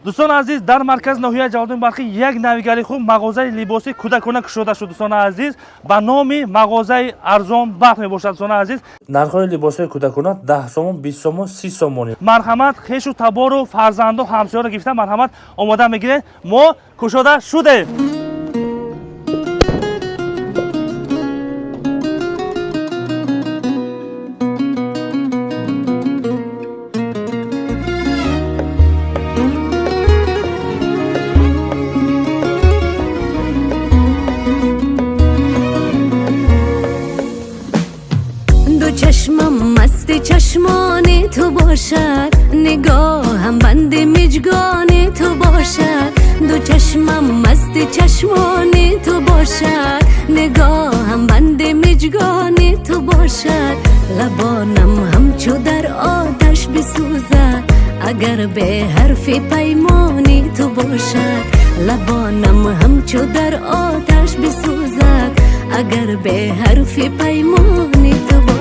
Дӯстони азиз, дар маркази ноҳияи Ҷалолиддини Балхӣ як навигари хуб мағозаи либоси кӯдакона кушода шуд. Дӯстони азиз, ба номи мағозаи Арзон Бахт мебошад. Дӯстони азиз, нархҳои либосҳои кӯдакона 10 сомон, 20 сомон, 30 сомонӣ. Марҳамат, хешу табору фарзанду ҳамсояро гирифта, марҳамат, омода мегиред. Мо кушода шудем. Ду чашмам масти чашмони ту бошад, нигоҳам банди миҷгони ту бошад. Ду чашмам масти чашмони ту бошад, нигоҳам банди миҷгони ту бошад. Лабонам ҳамчу дар оташ бисӯзад, агар беҳарфи паймони ту бошад. Лабонам ҳамчу дар оташ бисӯзад, агар беҳарфи паймони ту бошад.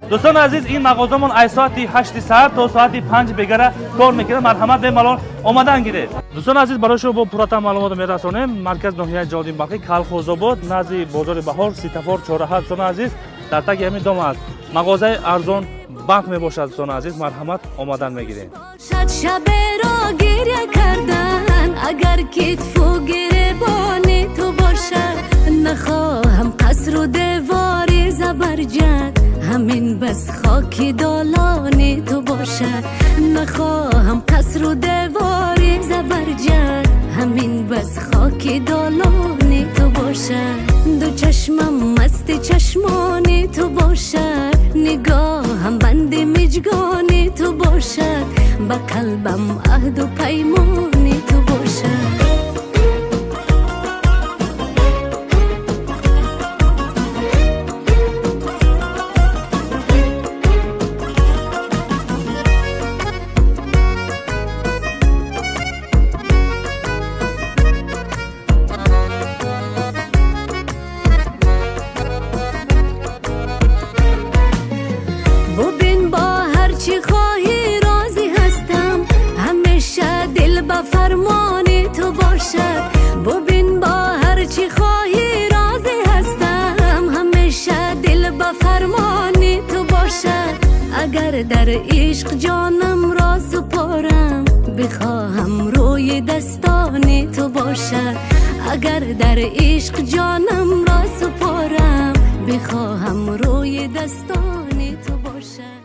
Дӯстони азиз, ин мағозамон аз соати 8 саҳар то соати 5 бегара кор мекунад. Марҳамат, бемалол омадан гиред. Дӯстони азиз, барои шумо бо пурратар маълумот мерасонем. Марказ ноҳияи Ҷалолиддини Балхӣ, Калхозобод, назди бозори Баҳор, ситафор чораҳа. Дӯстони азиз, дар таги ҳамин дом аст мағозаи Арзон Банк мебошад. Дӯстони азиз, марҳамат, омадан мегирем. Бошад шаберо гиря кардан, агар китфу гиребони ту бошад. Нахоҳам қасру девори забарҷад, ҳамин бас хоки долони ту бошад. Нахоҳам қасру девори забарҷад, ҳамин бас хоки долони ту бошад. Ду чашмам масти чашмони ту бошад, нигоҳам банди миҷгони ту бошад. Ба қалбам аҳду паймони ту бошад. Бубин, бо ҳарчи хоҳӣ розӣ ҳастам, ҳамеша дил ба фармони ту бошад. Бубин, бо ҳарчи хоҳӣ розӣ ҳастам, ҳамеша дил ба фармони ту бошад. Агар дар ишқ ҷонамро супорам, бихоҳам рӯи дастони ту бошад. Агар дар ишқ ҷонамро супорам, бихоҳам рӯи дастони ту бошад.